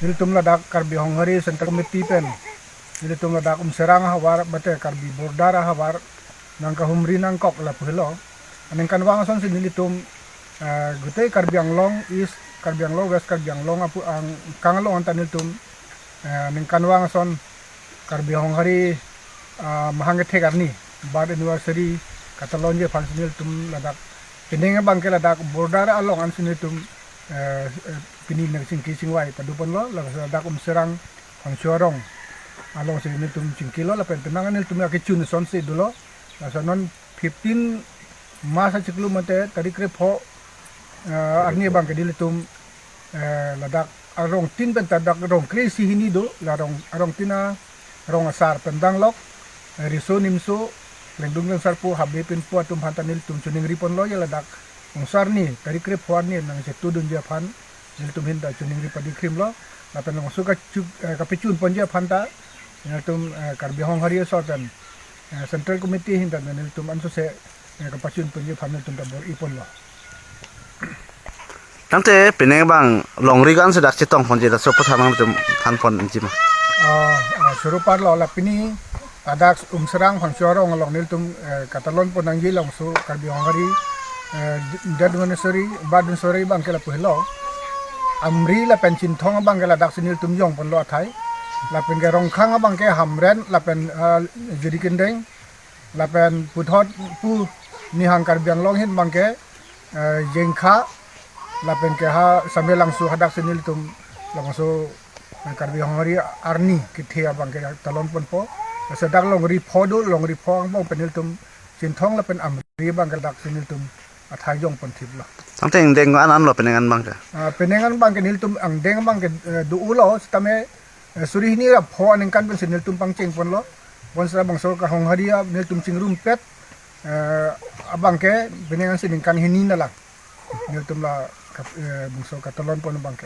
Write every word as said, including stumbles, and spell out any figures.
Nelitum ladak Karbi Honghari Central Committee pen nelitum ladak Umserang ahavar mate Karbi border ahavar nangkahumri nangkok lapu helo. Aningkanvang asonsi nelitum, eh, gutei Karbi Anglong East, Karbi Anglong West, Karbi Anglong apu angkang along anta nelitum, eh, aningkanvang ason Karbi Honghari, ah, mahang kethek arni birth anniversary katalonji aphansi nelitum ladak pining abangke ladak border along ansi nelitum, eh, eh, pini nangchingki chingvai padoponlo, ladak Umserang Phangcho arong alongsi nelitum chingkilo lapen penang nelitum akechun asonsi dolo. Laso non fifteen March achiklo mate tarik krepho, eh, arni abangke nelitum, eh, ladak arongtin pen ta dak rong kre-isi hini do, la rong, arongtin arong asar pen danglok, eh, riso nimso, lengdung lengsarpo, habe pinpo atum aphanta nelitum choningriponlo ya ladak ungsarni tarik krepho arni nangchetudunji aphan nelitum aphanta choningri padikrimlo. Lapen labangso kachu-, eh, kapachunponji aphanta nelitum, eh, Karbi Honghari asor pen, eh, Central Committee aphanta nelitum ansose, eh, kapachunponji aphan nelitum ta bor-iponlo. Tangte pining abang longri ko-ansi dak chetongponji, laso aputhak nangtum thanponji ma? Ah, ah, suru parlo la pini ladak Umserang Phangcho arong along nelitum, eh, katalonpon nangji labangso Karbi Honghari, eh, death anniversary, birth anniversary abangke lapu helo. Amri lapen Chinthong abangke ladaksi nelitum jongponlo athai. Lapen ke Rongkhang abangke Hamren lapen, eh, Jirikindeng lapen puthot pu Nihang Karbi Anglong ahin abangke, eh, Jengkha lapen ke ha Samelangso, hadaksi nelitum labangso, eh, Karbi Honghari arni kethe abangke talonponpo. Laso dak longri pho do, longri pho angbong pen nelitum Chinthong lapen Amri abangke ladaksi nelitum athai jongponthiplo. Tangte angdeng an anlo pining an abangke? Ah, pining an abangke nelitum angdeng abangke, eh, do-olo sitame, eh, suri hini ra pho aningkan pensi nelitum pangchengponlo. Bonsita labangso ka Honghari a nelitum chingrumpet, eh, abangke pining ansi ningkan hini na lang nelitum la kap-, eh, bangso katalonpon abangke.